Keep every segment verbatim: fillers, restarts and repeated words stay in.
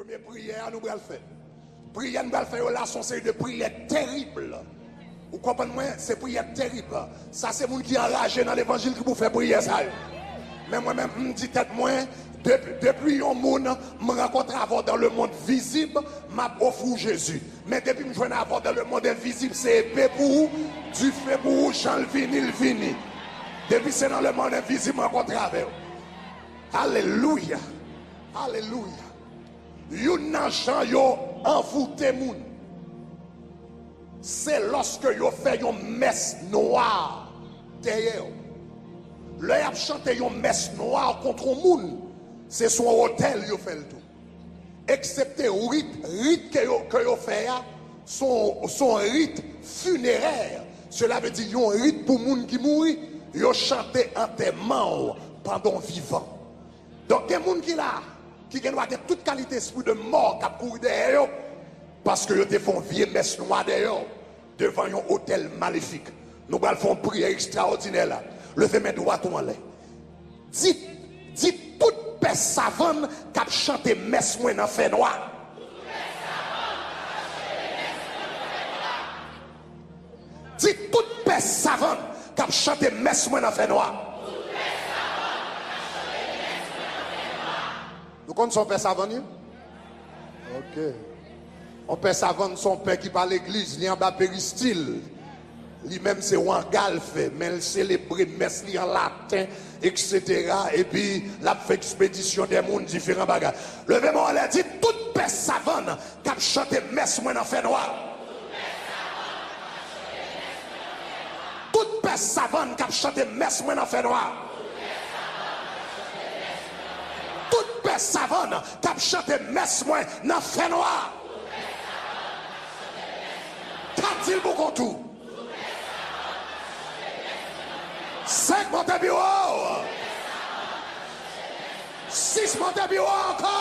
Premye priyè a nou pral fè. Priyè nou pral fè yo la, se yon seri de priyè terib. Ou konprann mwen? Se priyè terib. Sa se moun ki anraje nan levanjil ki pou fè priyè sa yo. Men mwen menm, m di tèt mwen, depi, depi yon moun m rankontre avè w dans le monde visible, m ap ofri w Jezi. Men depi m jwenn avè w dans le monde invisible, se epe pou ou, dife pou ou, jan l vini, l vini. Depi se dans le monde invisible m rankontre avè w. Alelouya! Alelouya! Youn nan jan yo anvoute moun, se lòske yo fè yon mès nwa dèyè w. Lè y ap chante yon mès nwa kont yon moun, se sou yon otèl yo fè l tou. Eksepte rit, rit ke yo, ke yo fè a, se yon, se yon rit finerè. Sela vle di yon rit pou moun ki mouri. Yo chante antèman w pandan w vivan. Donk, gen moun ki la, ki gen dwa gen tout kalite espri de mò k ap kouri dèyè yo, paske yo te fè yon vye mès nwa dèyè w, devan yon otèl malefik. Nou pral fè yon priyè ekstraòdinè la. Leve men dwat ou anlè. Di, di tout pè savann k ap chante mès mwen nan fènwa. Di tout pè savann k ap chante mès mwen nan fènwa. Nou konn sa yon pè savann ye? Ok. Yon pè savann se yon pè ki pa legliz, li anba peristil. Li menm se wanga l fè, men l selebre mès li an laten, etsetera. Epi l ap fè ekspedisyon dè moun, diferan bagay. Leve men w anlè, di tout pè savann k ap chante mès mwen nan fènwa. Tout pè savann k ap chante mès mwen nan fènwa. Tout pè savann k ap chante mès mwen nan fènwa. Kat, di l pou kont ou. Senk, monte pi wo. Sis, monte pi wo ankò.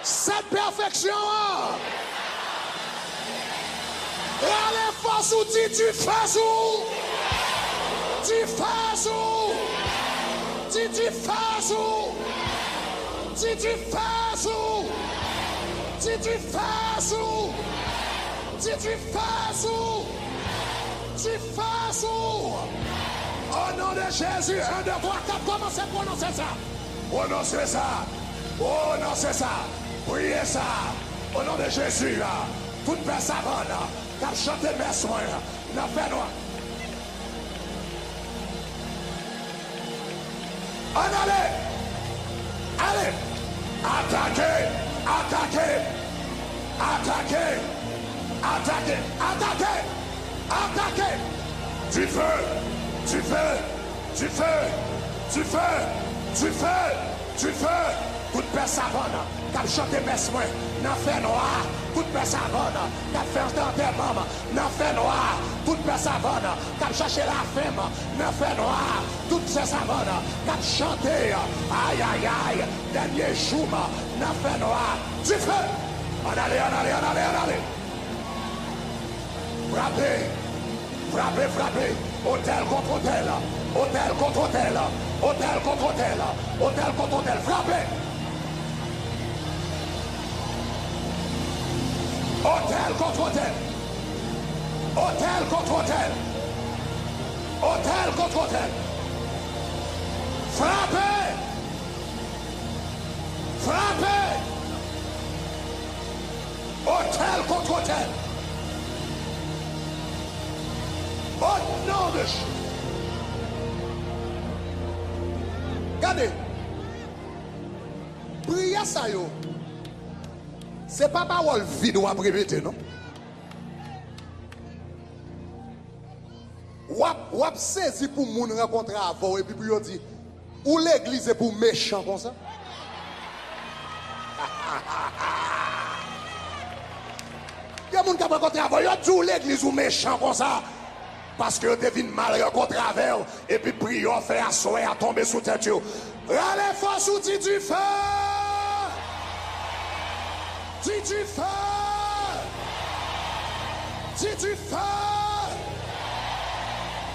Sèt, pèfeksyon an. Rale fòs ou, di dife sou ou. Dife sou ou. Di dife sou ou. Di dife sou ou. Di dife sou ou. Di dife sou ou. Dife sou ou. O non de Jezi, en, de, twa, kat, kòmanse pwononse sa. Pwononse sa. Pwononse sa. Priye sa. O non de Jezi, tout pè savann k ap chante mès mwen nan fènwa. Ann ale! Ale! Atake! Atake! Atake! Atake! Atake! Atake! Dife! Dife! Dife! Dife! Dife! Dife! Tout pè savann k ap chante mès mwen nan fènwa. Tout pè savann k ap fè antèman m nan fènwa. Tout pè savann k ap chache lafen m nan fènwa. Tout pè savann k ap chante, ayayay, dènye jou m nan fènwa. Dife! Ann ale, ann ale, ann ale, ann ale! Frape! Frape, frape! Otèl kont otèl! Otèl kont otèl! Otèl kont otèl! Otèl kont otèl! Frape! Otèl kont otèl! Otèl kont otèl! Otèl kont otèl! Frape! Frape! Otèl kont otèl. O non de Jezi. Gade, priyè sa yo, se pa pawòl vid w ap repete, non. W ap, w ap sezi pou moun rankontre avè w epi pou yo di, ou legliz epi w mechan konsa? Gen moun k ap rankontre avè w, yo di w legliz ou mechan konsa, paske yo te vin mal rankontre avè w, epi priyè w fè aswè a tonbe sou tèt yo. Rale fòs ou, di dife! Di dife! Di dife!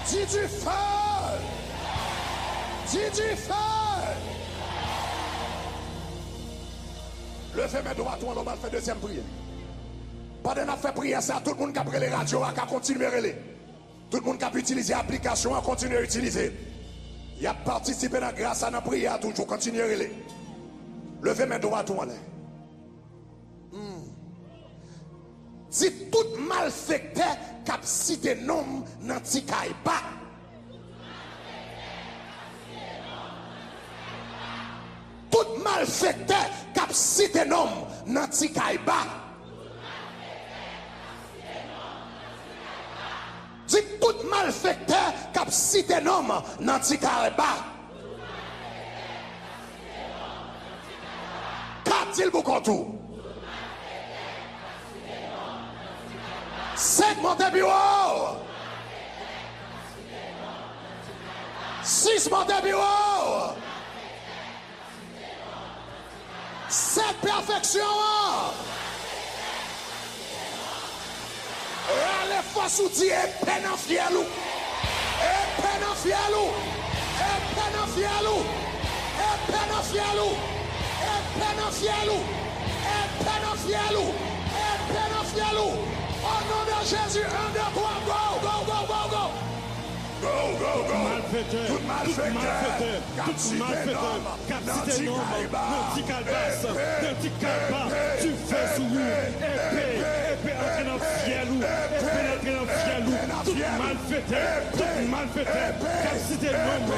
Di dife! Di dife! Fèmen dwat ou anlè, w pral fè dezyèm priyè. Pandan n ap fè priyè sa, tout moun k ap rele radyo a ka kontinye rele. Tout moun k ap itilize aplikasyon an, kontinye itilize. Y ap patisipe nan gras la, nan priyè a toujou, kontinye rele. Leve men dwat ou anlè. Hmm. Di tout malfektè k ap site non m nan ti kay ba. Tout malfektè k ap site non m nan ti kay ba. Di tout malfektè k ap site non m nan ti kay ba. Kat, di l pou kont ou. Senk, monte pi wo. Sis, monte pi wo. Sèt, pèfeksyon an. Rale fòs ou di, epe nan fyèl ou. Epe nan fyèl ou. Epe nan fyèl ou. Epe nan fyèl ou. Epe nan fyèl ou. Epe nan fyèl ou. Epe nan fyèl ou. O non de Jezi, en, de, twa, go, go, go, go, go. Go, go, go. Tout malfektè, tout malfektè, tout malfektè k ap site non m nan ti kalbas, nan ti kalbas, dife sou ou, epe, epe antre nan fyèl ou, epe antre nan fyèl ou. Tout malfektè, tout malfektè k ap site non m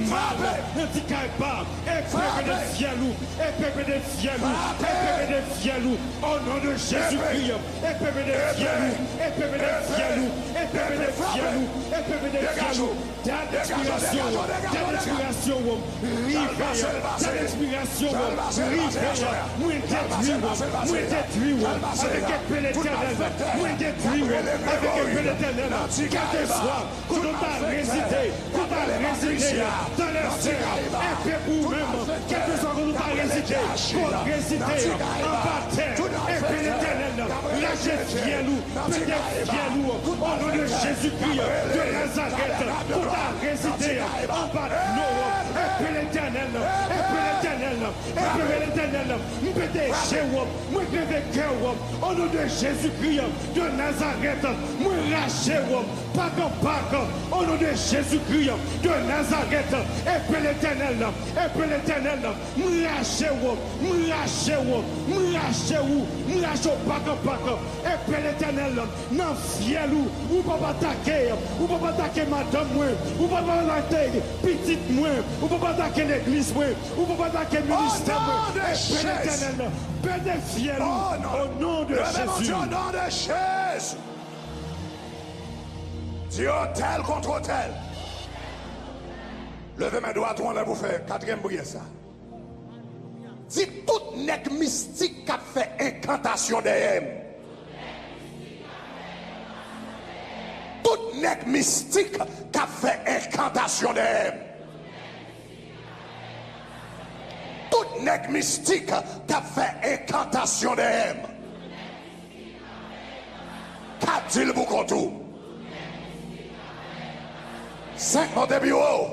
mal nan ti kalbas, epe antre nan fyèl ou, epe antre nan fyèl ou, epe antre nan fyèl ou. O non de Jezikri, epe antre nan fyèl ou, epe antre nan fyèl ou, epe antre nan fyèl ou, epe antre nan fyèl ou. Dat ekspirasyon w, dat ekspirasyon w rive, dat ekspirasyon w rive. Mwen detwi w, mwen detwi w avèk epe Letènèl. Mwen detwi w avèk epe Letènèl. Kèlkeswa kote w ta rezide, kote w ta rezide, dan lèsyèl, epe pou ou menm, kèlkeswa kote w ta rezide, kote w rezide, anba tè, epe Letènèl, rache fyèl ou. Pete fyèl ou, o non de Jezikri de Nazarèt, kote w ta rezide, anba dlo, epe Letènèl, epe Letènèl, epe Letènèl, m pete je w, mwen kreve kè w, o non de Jezikri de Nazarèt, mwen rache w, pak an pak, o non de Jezikri de Nazarèt, epe Letènèl, epe Letènèl, m rache w, m rache w, m rache w, m rache w pak an pak, epe Letènèl, nan fyèl ou, ou p ap atake, ou p ap atake madanm mwen, ou p ap atake pitit mwen, ou p ap atake legliz mwen, ou p ap atake ministè mwen, epe Letènèl, pete fyèl ou, o non de Jezi. Di otèl kont otèl. Leve men dwat ou anlè pou fè katriyèm priyè sa. Di tout nèg mistik k ap fè enkantasyon dèyè m. Tout nèg mistik k ap fè enkantasyon dèyè m. Tout nèg mistik k ap fè enkantasyon dèyè m. Kat, di l pou kont ou. Senk, monte pi wo.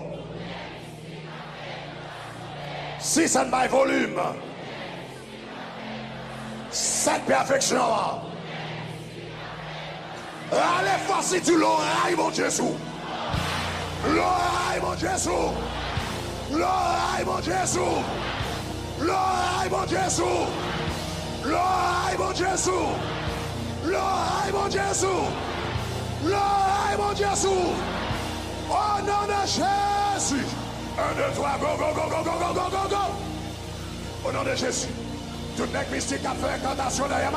Sis, ann bay volim. Sèt, pèfeksyon an. Rale fòs, di loray Bondye sou. Loray Bondye sou. Loray Bondye sou. Loray Bondye sou. Loray Bondye sou. Loray Bondye sou. Loray Bondye sou. O non de Jezi. En, de, twa, go, go, go. O non de Jezi. Tout nèg mistik k ap fè enkantasyon dèyè m.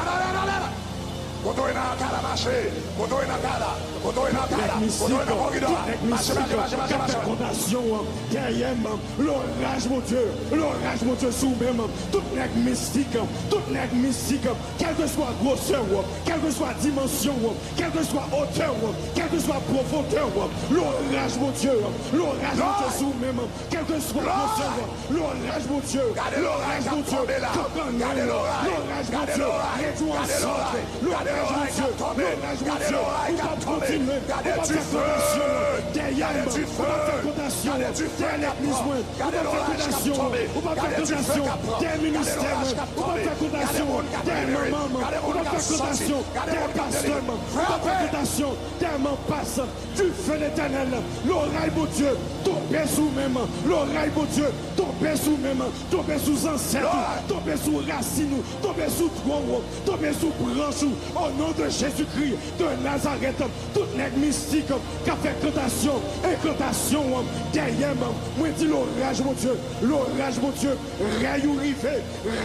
Kote w ye nan kay la, mache. Kote w ye nan kay la. Kote w ye nan kay la. Kote w ye nan koridò a. Mache, mache, mache, mache, mache. Enkantasyon dèyè m. Loraj Bondye. Loraj Bondye sou ou menm. Tout nèg mistik. Tout nèg mistik. Kèlkeswa gwosè w. Kèlkeswa dimansyon w. Kèlkeswa otè w. Kèlkeswa pwofondè w. Loraj Bondye. Loraj Bondye sou ou menm. Kèlkeswa gwosè w, loraj Bondye, loraj Bondye, kankannen, loraj Bondye, redwi w an sant, loraj Loraj Bondye, loraj Bondye, ou p ap kontinye, ou p ap fè kontasyon dèyè m, ou p ap fè kontasyon dèyè legliz mwen, ou p ap fè kontasyon, ou p ap fè kontasyon dèyè ministè mwen, ou p ap fè kontasyon dèyè manman m, ou p ap fè kontasyon dèyè pastè m, ou p ap fè kontasyon dèyè manpas. Dife Letènèl, loraj Bondye tonbe sou ou menm, loraj Bondye tonbe sou ou menm, tonbe sou zansèt ou, tonbe sou rasin ou, tonbe sou twon ou, tonbe sou branch ou, o non de Jezikri de Nazarèt. Tout nèg mistik k ap fè kantasyon, enkantasyon dèyè m, mwen di loraj Bondye, loraj Bondye, rèy ou rive,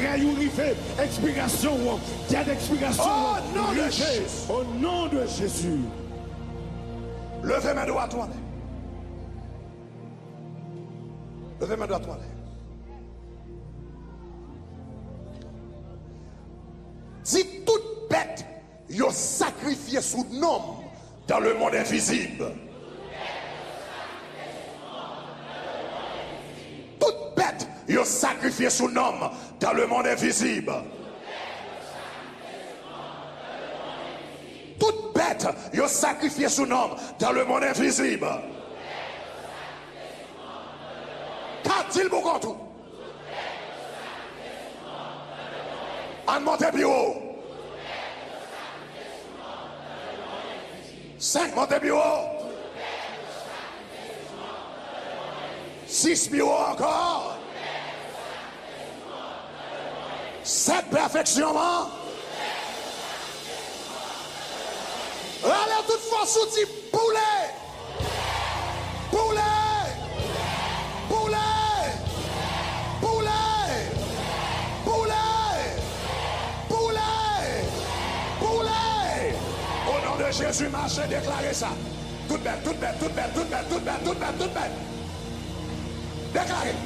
rèy ou rive, ekspirasyon ou, dèt ekspirasyon ou rive, o non de Jezi. Leve men dwat ou anlè. Leve men dwat ou anlè. Di tout bèt yo sakrifye sou non m dans le monde invisible. Tout bèt yo sakrifye sou non m dans le monde invisible. Tout bèt yo sakrifye sou non m dans le monde invisible. Kat, di l pou kont ou. Ann monte pi wo. Senk, monte pi wo. Sis, pi wo ankò. Sèt, pèfeksyon an. Rale tout fòs ou, di: boule! Boule! Boule! Boule! Boule! Boule! Boule! O non de Jezi, mache deklare sa. Tout bèt, tout bèt, tout bèt, tout bèt, tout bèt, tout bèt, tout bèt. Deklare l.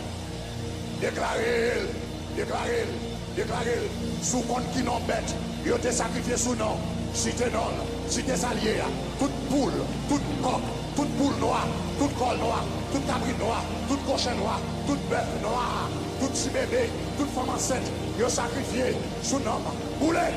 Deklare l. Deklare l. Deklare l. Si w konn ki non bèt yo te sakrifye sou non, site non l, site sa l ye a. Tout poul, tout kòk, tout poul nwa, tout kòl nwa, tout kabrit nwa, tout kochon nwa, tout bèf nwa, tout ti bebe, tout fanm ansent, yo sakrifye sou non m. Boule!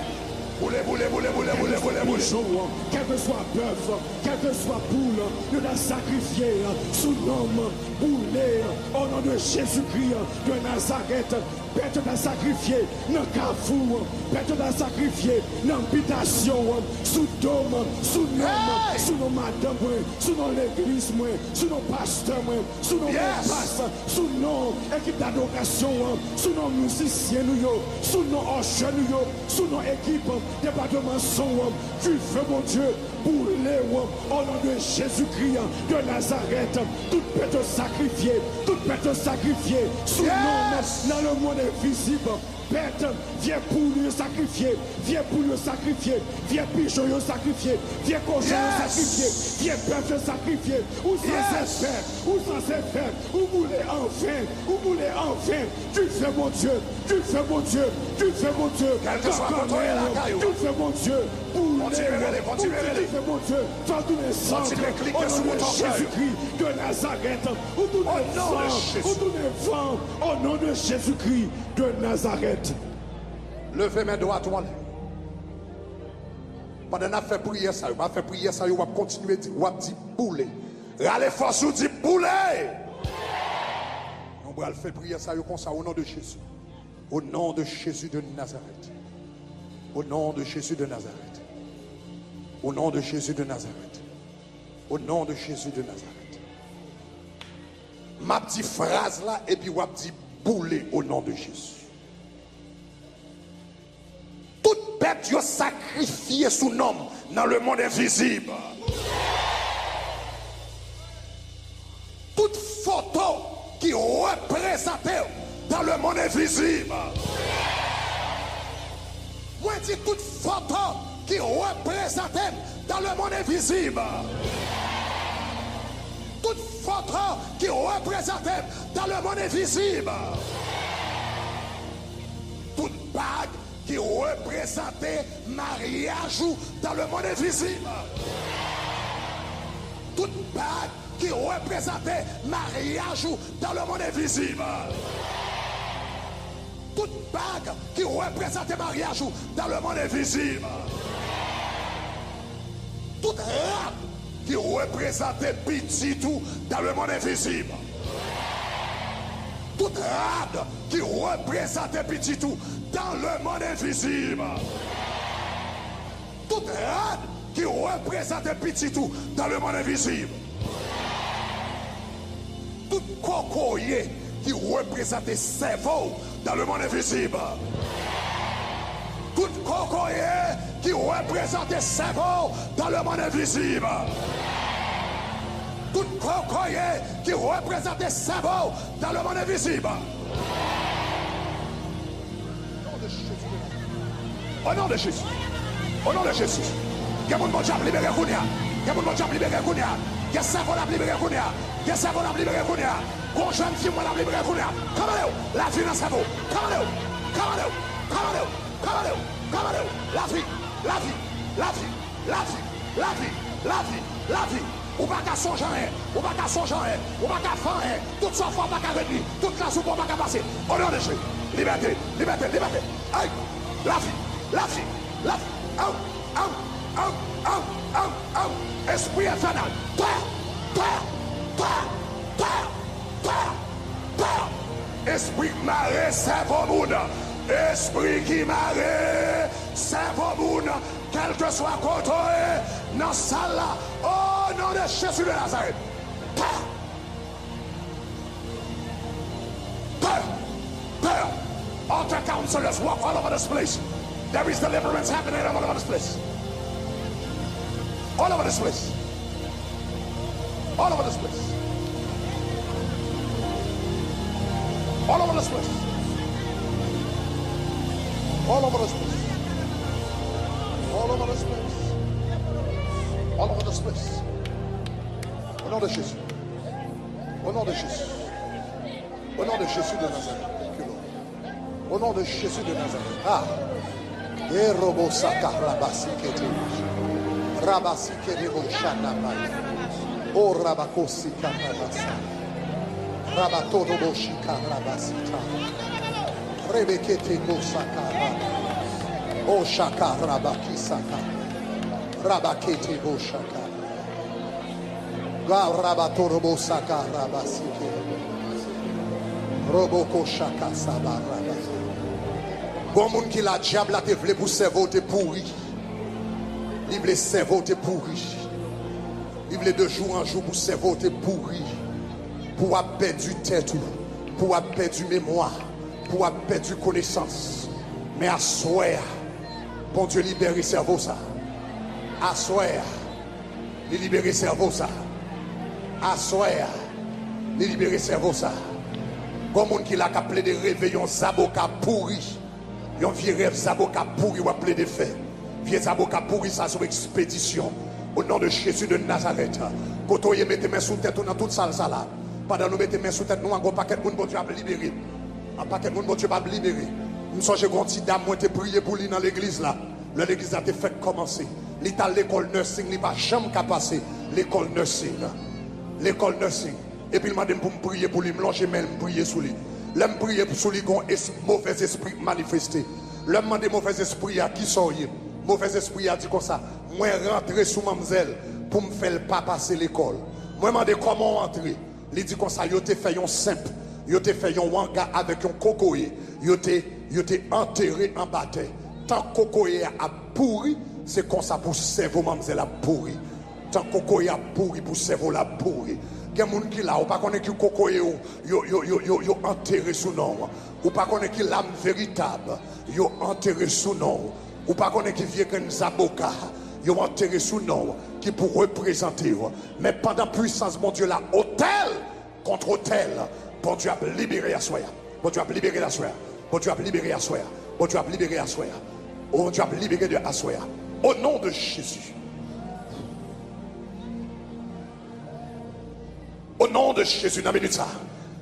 Boule, boule, boule, boule, boule, boule, boule. Pijon, kèlkeswa bèf, kèlkeswa poul, yo ta sakrifye sou non m, boule, o non de Jezikri de Nazarèt. Bèt yo ta sakrifye nan kafou, bèt yo ta sakrifye nan bitasyon, sou do m, sou non m, sou non madanm mwen, sou non legliz mwen, sou non pastè mwen, sou non konpas, sou non ekip dadorasyon an, sou non mizisyen nou yo, sou non òchè nou yo, sou non ekip depatman son an, dife Bondye boule w, o non de Jezikri de Nazarèt. Tout bèt yo sakrifye, tout bèt yo sakrifye sou non m nan lemonn envizib. Bèt, vye poul yo sakrifye, vye poul yo sakrifye, vye pijon yo sakrifye, vye kochon yo sakrifye, vye bèf yo sakrifye. Ou sanse fè, ou sanse fè, ou boule anven, ou boule anven. Dife Bondye, dife Bondye, dife Bondye. Kèlkeswa kote w ye lakay ou, dife Bondye, boule w, dife Bondye, fè w tounen sann, o non de Jezikri de Nazarèt. Ou tounen van, ou tounen van, o non de Jezikri de Nazarèt. Leve men dwat ou anlè. Pandan n ap fè priyè sa yo, m ap fè priyè sa yo, w ap kontinye di, w ap di: boule. Rale fòs ou, di: boule. Nou pral fè priyè sa yo konsa, o non de Jezi. O non de Jezi de Nazarèt. O non de Jezi de Nazarèt. O non de Jezi de Nazarèt. O non de Jezi de Nazarèt. M ap di fraz la epi w ap di: boule, o non de Jezi. Tout bèt yo sakrifye sou non m nan lemonn envizib. Tout foto ki reprezante w dan lemonn envizib. Mwen di tout foto ki reprezante m dan lemonn envizib. Tout foto ki reprezante m dan lemonn envizib. Tout bag ki reprezante maryaj ou dan lemonn envizib. Tout bag ki reprezante maryaj ou dan lemonn envizib. Tout bag ki reprezante maryaj ou dan lemonn envizib. Tout rad ki reprezante pitit ou dans le monde invisible. Tout rad ki reprezante pitit ou dans le monde invisible. Tout rad ki reprezante pitit ou dans le monde invisible. Tout kokoye ki reprezante sèvo w dans le monde invisible. Tout kokoye ki reprezante sèvo w dans le monde invisible. Tout kokoye ki reprezante sèvo w dans le monde invisible. O non de Jezi. O non de Jezi. O non de Jezi. Gen moun Bondye ap libere kounye a. Gen moun Bondye ap libere kounye a. Gen sèvo l ap libere kounye a. Gen sèvo l ap libere kounye a. Gon jèn fi mwen l ap libere kounye a. Kòmande w. Lavi nan sèvo. Kòmande w. Kòmande w. Kòmande w. Kòmande w. Kòmande w. Lavi. Lavi. Lavi. Lavi. Lavi. Lavi. Lavi. Ou pa ka sonje anyen. Ou pa ka sonje anyen. Ou pa ka fè anyen. Tout sa w fè, ou pa ka retni. Tout klas ou pran, ou pa ka pase. O non de Jezi. Libète. Libète. Libète. Ay. Lavi. Lavi. Lavi. Aw. Aw. Aw. Aw. Aw. Aw. Espri enfènal. Tè. Tè. Tè. Tè. Tè. Tè. Espri k mare sèvo moun. Espri ki mare sèvo moun. Kèlkeswa kote w ye nan sal la, o non de Jezi de Nazarèt. Pè! Pè! Pè! Altar counselors, walk all over this place. There is deliverance happening all over this place. All over this place. All over this place. All over this place. All over this place. All over this place. All over this place. Au nom de Jésus. Au nom de Jésus. Au nom de Jésus de Nazareth. Thank you, Lord. Au nom de Jésus de Nazareth. Ah. E robo saka rabasi kete. Rabasi kete bo shana maya. O rabako sika rabasa. Rabatoto bo shika rabasita. Rebekete bo saka raba. O shaka rabaki saka. Rabakete bo shaka. Ga rabatorobo saka rabasike. Roboko shaka saba rabasa. Gon moun ki la, dyab la te vle pou sèvo w te pouri. Li vle sèvo w te pouri. Li vle de jou an jou pou sèvo w te pouri. Pou w ap pèdi tèt ou. Pou w ap pèdi memwa. Pou w ap pèdi konesans. Men aswè a, Bondye libere sèvo sa. Aswè a, li libere sèvo sa. Aswè a, li libere sèvo sa. Gon moun ki la k ap plede reve yon zaboka pouri. Yon vye rèv zaboka pouri w ap plede fè. Vye zaboka pouri sa se yon ekspedisyon. O non de Jezi de Nazarèt. Kote w ye, mete men sou tèt ou nan tout sal sa la. Pandan nou mete men sou tèt nou an, gon pakèt moun Bondye ap libere. Yon pakèt moun Bondye p ap libere. M sonje gon ti dam mwen te priye pou li nan legliz la. Lè legliz la te fèk kòmanse. Li t al lekòl nursing, li pa janm ka pase lekòl nursing. Lekòl nursing. Epi l mande m pou m priye pou li, m lonje men l, m priye sou li. Lè m priye sou li, gon es-, movèz espri manifeste. Lè m mande movèz espri a, "Kisa w ye?" Movèz espri a di konsa, "Mwen rantre sou manmzèl pou m fè l pa pase lekòl." Mwen mande, "Kòman w antre?" Li di konsa, "Yo te fè yon senp, yo te fè yon anga avèk yon kokoye, yo te, yo te antere anba tè." Tan kokoye a ap pouri, se konsa pou sèvo manmzèl ap pouri. Tan kokoye ap pouri pou sèvo l ap pouri. Gen moun ki la, ou pa konnen ki kokoye yo, yo, yo, yo, yo, yo antere sou non w. Ou pa konnen ki lam veritab yo antere sou non w. Ou pa konnen ki vye grenn zaboka yo antere sou non w ki pou reprezante w. Men pandan pwisans Bondye la, otèl kont otèl, Bondye ap libere aswè a. Bondye ap libere aswè a. Bondye ap libere aswè a. Bondye ap libere aswè a. Bondye ap libere de aswè a. O non de Jezi. O non de Jezi, nan minit sa,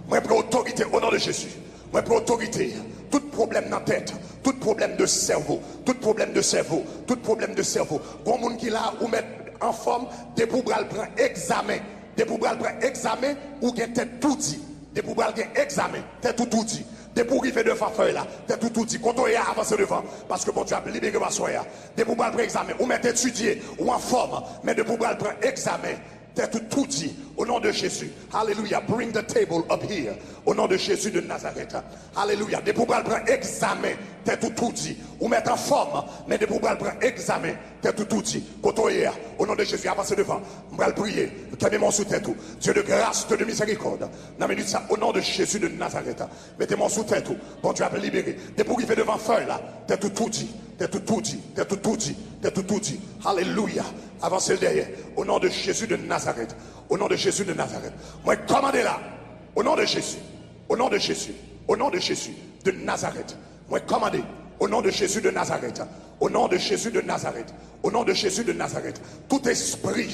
mwen pran otorite o non de Jezi. Mwen pran otorite. Tout pwoblèm nan tèt, tout pwoblèm de sèvo, tout pwoblèm de sèvo, tout pwoblèm de sèvo. Gon moun ki la, ou mèt anfòm, depi w pral pran egzamen, depi w pral pran egzamen, ou gen tèt toudi. Depi w pral gen egzamen, tèt ou toudi. Depi w rive devan fèy la, tèt ou toudi. Kote w ye a, avanse devan. Paske Bondye ap libere w aswè a. Depi w pral pran egzamen, ou mèt etidye, ou anfòm. Men depi w pral pran egzamen, tèt ou toudi. Au nom de Jésus. Hallelujah. Bring the table up here. Au nom de Jésus de Nazareth. Hallelujah. Depi w pral pran egzamen, tèt ou toudi. Ou mèt anfòm. Men depi w pral pran egzamen, tèt ou toudi. Kote w ye a, au nom de Jésus, avanse devan. M pral priye. Kenbe men w sou tèt ou. Dieu de grâce, Dieu de miséricorde. Nan minit sa, au nom de Jésus de Nazareth. Mete men w sou tèt ou. Bondye ap libere. Depi w rive devan fèy la, tèt ou toudi. Tèt ou toudi. Tèt ou toudi. Tèt ou toudi. Alelouya. Avanse l dèyè. Au nom de Jésus de Nazareth. Au nom de Jésus de Nazareth. Mwen kòmande la. Au nom de Jésus. Au nom de Jésus. Au nom de Jésus de Nazareth. Mwen kòmande, o non de Jezi de Nazarèt, o non de Jezi de Nazarèt, o non de Jezi de Nazarèt, tout espri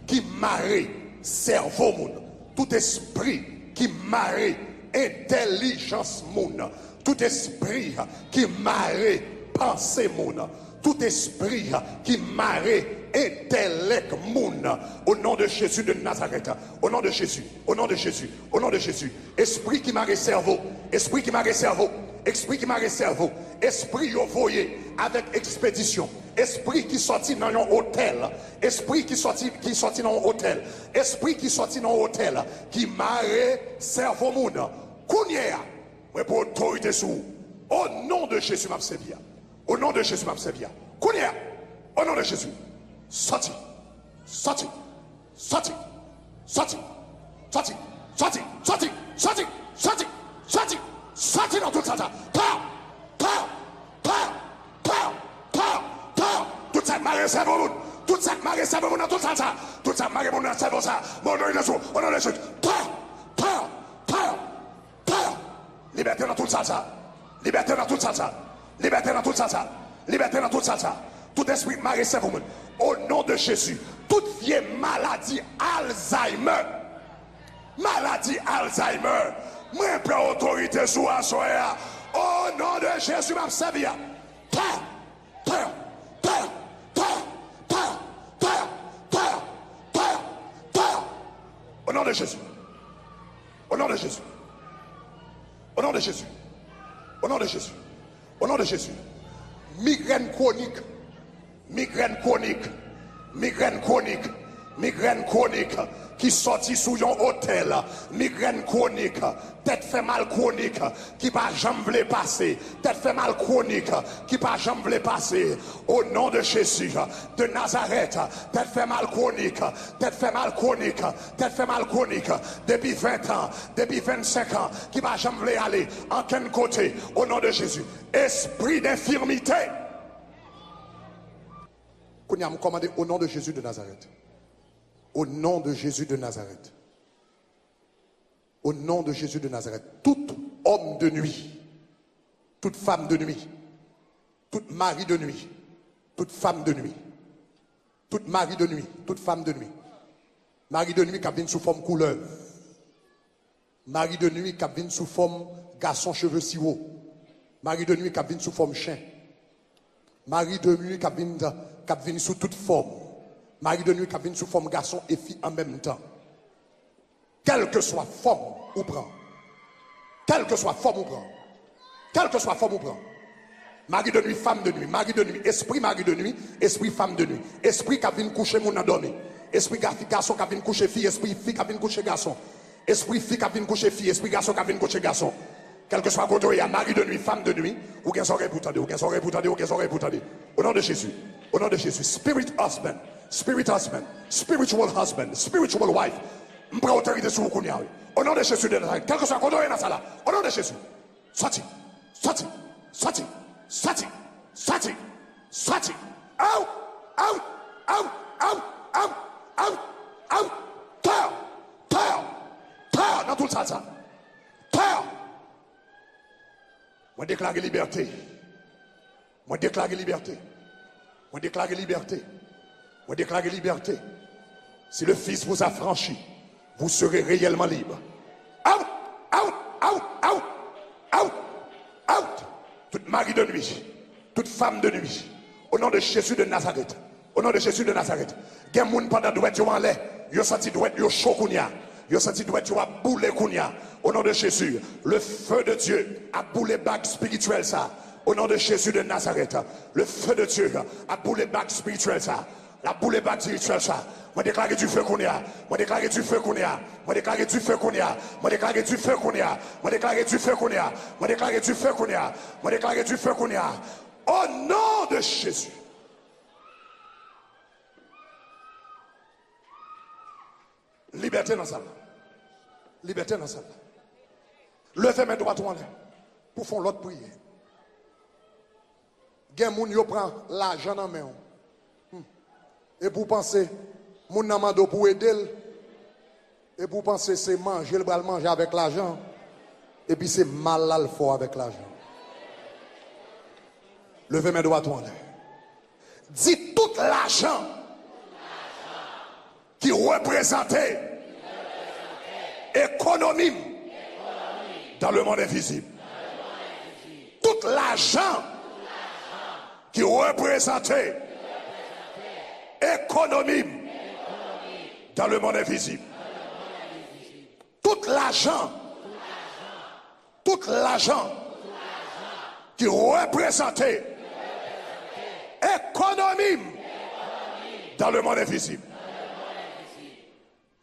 ki mare sèvo moun, tout espri ki mare entèlijans moun, tout espri ki mare panse moun, tout espri ki mare entèlèk moun, o non de Jezi de Nazarèt, o non de Jezi, o non de Jezi, o non de Jezi, espri ki mare sèvo, espri ki mare sèvo, espri ki mare sèvo, espri yo voye avèk ekspedisyon, espri ki sòti nan yon otèl, espri ki sòti, ki sòti nan yon otèl, espri ki sòti nan yon otèl, ki mare sèvo moun. Kounye a, mwen pran otorite sou ou. O non de Jezi, m ap sèvi a. O non de Jezi, m ap sèvi a. Kounye a, o non de Jezi, sòti, sòti, sòti, sòti, sòti, sòti, sòti, sòti, sòti, sòti, sòti nan tout sal sa. Tayò, tayò, tayò, tayò, tayò, tayò. Tout sa k mare sèvo moun, tout sa k mare sèvo moun nan tout sal sa, tout sa k mare moun nan sèvo sa, mwen otorite sou, o non de Jezi. Tayò, tayò, tayò, tayò. Libète nan tout sal sa. Libète nan tout sal sa. Libète nan tout sal sa. Libète nan tout sal sa. Tout espri k mare sèvo moun. O non de Jezi. Tout vye maladi Alzheimer. Maladi Alzheimer. Mwen pran otorite sou aswè a. O non de Jezi, m ap sèvi a. Tè! Tè! Tè! O non de Jezi. O non de Jezi. O non de Jezi. O non de Jezi. O non de Jezi. Migrèn kwonik. Migrèn kwonik. Migrèn kwonik. Migrèn kwonik ki sòti sou yon otèl. Migrèn kwonik. Tèt fè mal kwonik ki pa janm vle pase. Tèt fè mal kwonik ki pa janm vle pase. O non de Jezi de Nazarèt, tèt fè mal kwonik, tèt fè mal kwonik, tèt fè mal kwonik, depi ven an, depi vennsenk an, ki pa janm vle ale ankenn kote, o non de Jezi. Espri denfimite. Kounye a, m kòmande, o non de Jezi de Nazarèt. O non de Jezi de Nazarèt. O non de Jezi de Nazarèt, tout òm de nwi, tout fanm de nwi, tout mari de nwi, tout fanm de nwi, tout mari de nwi, tout fanm de nwi, mari de nwi k ap vin sou fòm koulèv, mari de nwi k ap vin sou fòm gason cheve siwo, mari de nwi k ap vin sou fòm chen, mari de nwi k ap vin, k ap vin sou tout fòm, mari de nwi k ap vin sou fòm gason e fi an menm tan. Kèlkeswa fòm ou pran. Kèlkeswa fòm ou pran. Kèlkeswa fòm ou pran. Mari de nwi, fanm de nwi, mari de nwi, espri mari de nwi, espri fanm de nwi, espri k ap vin kouche moun nan dòmi, espri ga-, gason k ap vin kouche fi, espri fi k ap vin kouche gason, espri fi k ap vin kouche fi, espri gason k ap vin kouche gason. Kèlkeswa kote w ye a, mari de nwi, fanm de nwi, ou gen zòrèy pou tande, ou gen zòrèy pou tande, ou gen zòrèy pou tande. O non de Jezi, o non de Jezi, spirit husband, spirit husband, spiritual husband, spiritual wife, m pran otorite sou ou kounye a, wi. O non de Jezi de Nazarèt, kèlkeswa kote w ye nan sal la, o non de Jezi, sòti, sòti, sòti, sòti, sòti, sòti. Out, out, out. Tè, tè, tè nan tout sal sa. Tè. Mwen deklare libète. Mwen deklare libète. Mwen deklare libète. Mwen deklare libète. Si le Fils vous affranchit, vous serez réellement libre. Out, out, out, out, out, out. Tout mari de nwi, tout fanm de nwi, o non de Jezi de Nazarèt, o non de Jezi de Nazarèt. Gen moun pandan dwèt yo anlè, yo santi dwèt yo cho kounye a, yo santi dwèt yo ap boule kounye a. Au nom de Jésus, le feu de Dieu ap boule bag espirityèl sa. Au nom de Jésus de Nazareth, le feu de Dieu ap boule bag espirityèl sa. L ap boule bag espirityèl sa. Mwen deklare dife kounye a. Mwen deklare dife kounye a. Mwen deklare dife kounye a. Mwen deklare dife kounye a. Mwen deklare dife kounye a. Mwen deklare dife kounye a. Mwen deklare dife kounye a. Au nom de Jésus. Libète nan sal la. Libète nan sal la. Leve men dwat ou anlè pou fè yon lòt priyè. Gen moun yo pran lajan nan men w. Hmm. Epi w panse moun nan mande w pou w ede l. Epi w panse se manje l pral manje avèk lajan. Epi se mal l al fè w avèk lajan. Leve men dwat ou anlè. Di tout lajan ki reprezante ekonomi m dans le monde invisible. Tout lajan ki reprezante ekonomi m dans le monde invisible. Tout lajan, tout lajan ki reprezante ekonomi m dans le monde invisible.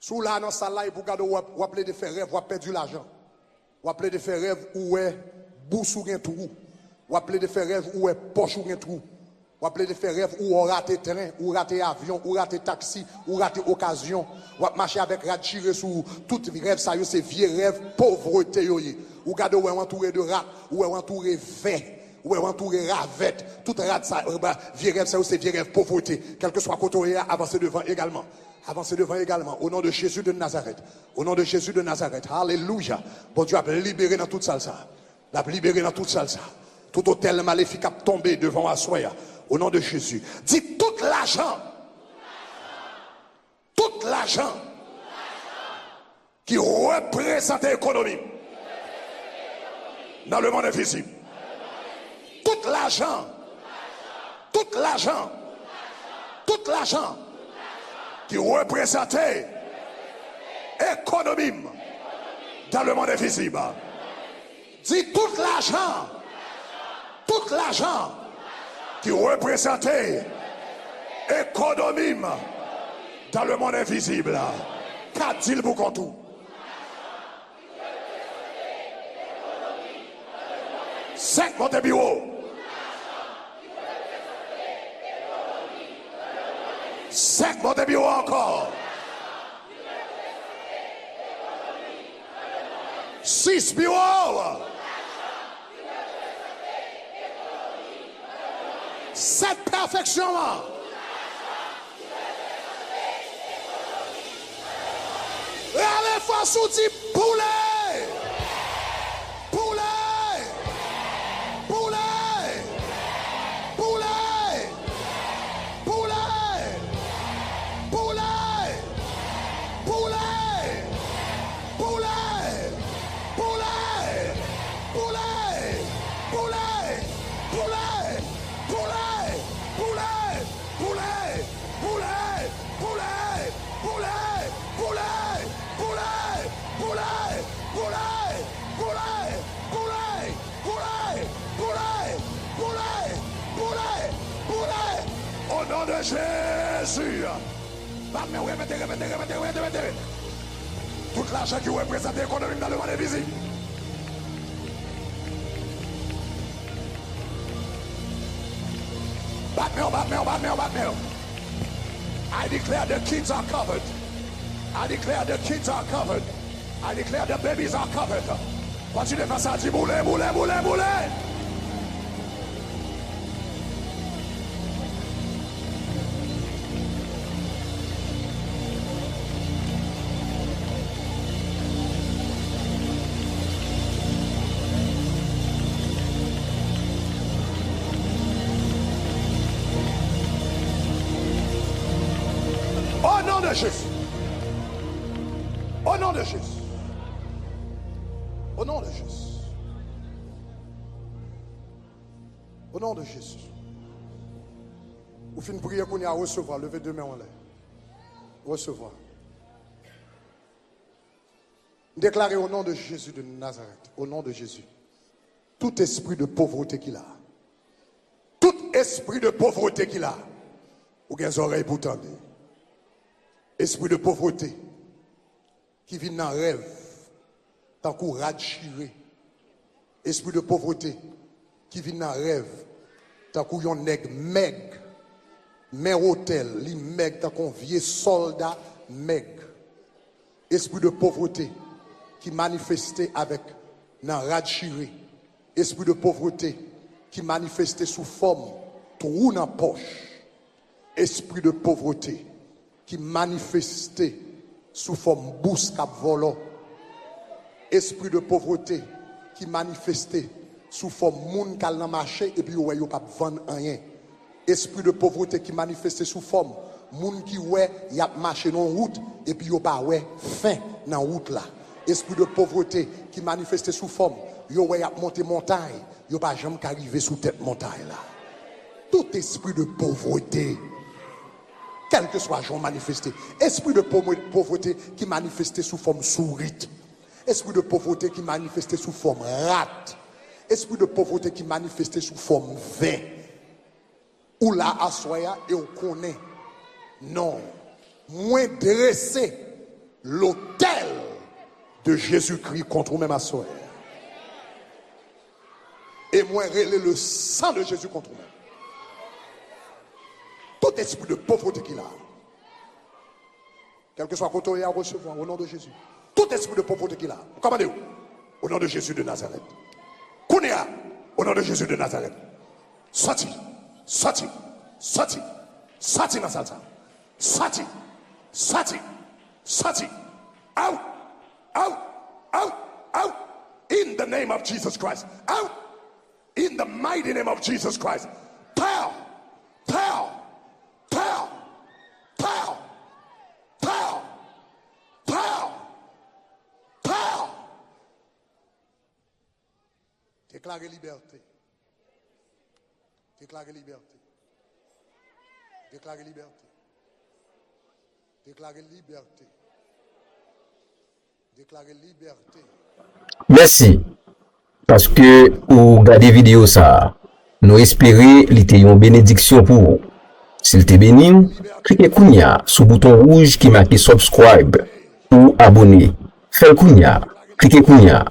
Si w la nan sal la epi w gade w ap, w ap plede fè rèv, w ap pèdi lajan. W ap plede fè rèv ou wè bous ou gen twou. W ap plede fè rèv ou wè pòch ou gen twou. W ap plede fè rèv ou wè w rate tren, ou rate avyon, ou rate taksi, ou rate okazyon. W ap mache avèk rad chire sou ou. Tout rèv sa yo se vye rèv povrete yo ye. Ou gade w wè w antoure de rat, ou wè w antoure vè, ou wè w antoure ravèt. Tout rad sa, vye rèv sa yo se vye rèv povrete. Kèlkeswa kote w ye a, avanse devan egalman. Avanse devan egalman. Au nom de Jésus de Nazareth. Au nom de Jésus de Nazareth. Alelouya. Bondye ap libere nan tout sal sa. L ap libere nan tout sal sa. Tout otèl malefik ap tonbe devan w aswè a. Au nom de Jésus. Di tout lajan. Tout lajan ki reprezante ekonomi m nan le monde invisible. Tout lajan, tout lajan, tout lajan ki reprezante ekonomi m dans le monde invisible. Di tout lajan, tout lajan ki reprezante ekonomi m dans le monde invisible. Ka di l pou kont ou. Senk monte biwo. Senk monte biwo ankò. Sis biwo. Sèt pèfeksyon an. Rale fòs ou di boule! Boule! Boule! Boule! Boule! Boule! Boule! Boule! Boule! Boule! Boule! Boule! Boule! Boule! Boule! Boule! Boule! Boule! Boule! Au nom de Jésus! Bat men w, repete, repete, repete, repete, repete. Tout lajan ki reprezante ekonomi m nan lemonn envizib. Bat men w, bat men w, bat men w, bat men w. I declare the kids are covered. I declare the kids are covered. I declare the babies are covered. Kontinye fè sa, di boule, boule, boule, boule. Au nom de Jésus. Au nom de Jésus. Au nom de Jésus. Au nom de Jésus. Ou fin priye kounye a, resevwa, leve de men w anlè. Resevwa. M deklare o non de Jezi de Nazarèt, o non de Jezi, tout espri de povrete ki la, tout espri de povrete ki la, ou gen zòrèy pou tande. Espri de povrete ki vin nan rèv, tankou rad chire. Espri de povrete ki vin nan rèv, tankou yon nèg mèg, men wotè l, li mèg tankou yon vye sòlda mèg. Espri de povrete ki manifeste avèk nan rad chire. Espri de povrete ki manifeste sou fòm twou nan pòch. Espri de povrete ki manifeste sou fòm bous k ap vòlò. Espri de povrete ki manifeste sou fòm moun k al nan mache epi yo wè yo p ap vann anyen. Espri de povrete ki manifeste sou fòm moun ki wè y ap mache nan yon wout epi yo pa wè fen nan wout la. Espri de povrete ki manifeste sou fòm yo wè y ap monte montay, yo pa janm ka rive sou tèt montay la. Tout espri de povrete, kèlkeswa jan w manifeste, espri de povrete ki manifeste sou fòm sourit, espri de povrete ki manifeste sou fòm rat, espri de povrete ki manifeste sou fòm vè. Ou la aswè a e w konnen non. Mwen drese lotèl de Jezikri kont ou menm aswè a. E mwen rele le san de Jezi kont ou menm. Tout espri de povrete ki la, kèlkeswa kote w ye a, resevwa, o non de Jezi. Tout espri de povrete ki la, m kòmande w, o non de Jezi de Nazarèt. Kounye a, o non de Jezi de Nazarèt. Sòti, sòti, sòti, sòti nan sal sa. Sòti, sòti, sòti. Out, out, out, out. In the name of Jesus Christ. Out. In the mighty name of Jesus Christ. Pow! Pow! Pow! Pow! Pow! Pow! Pow! Deklare libète. Deklare libète. Deklare libète. Deklare libète. Deklare libète. Mèsi paske ou gade videyo sa a. Nou espere li te yon benediksyon pou ou. Si l te beni w, klike kounye a sou bouton wouj ki make subscribe pou w abone. Fè l kounye a. Klike kounye a.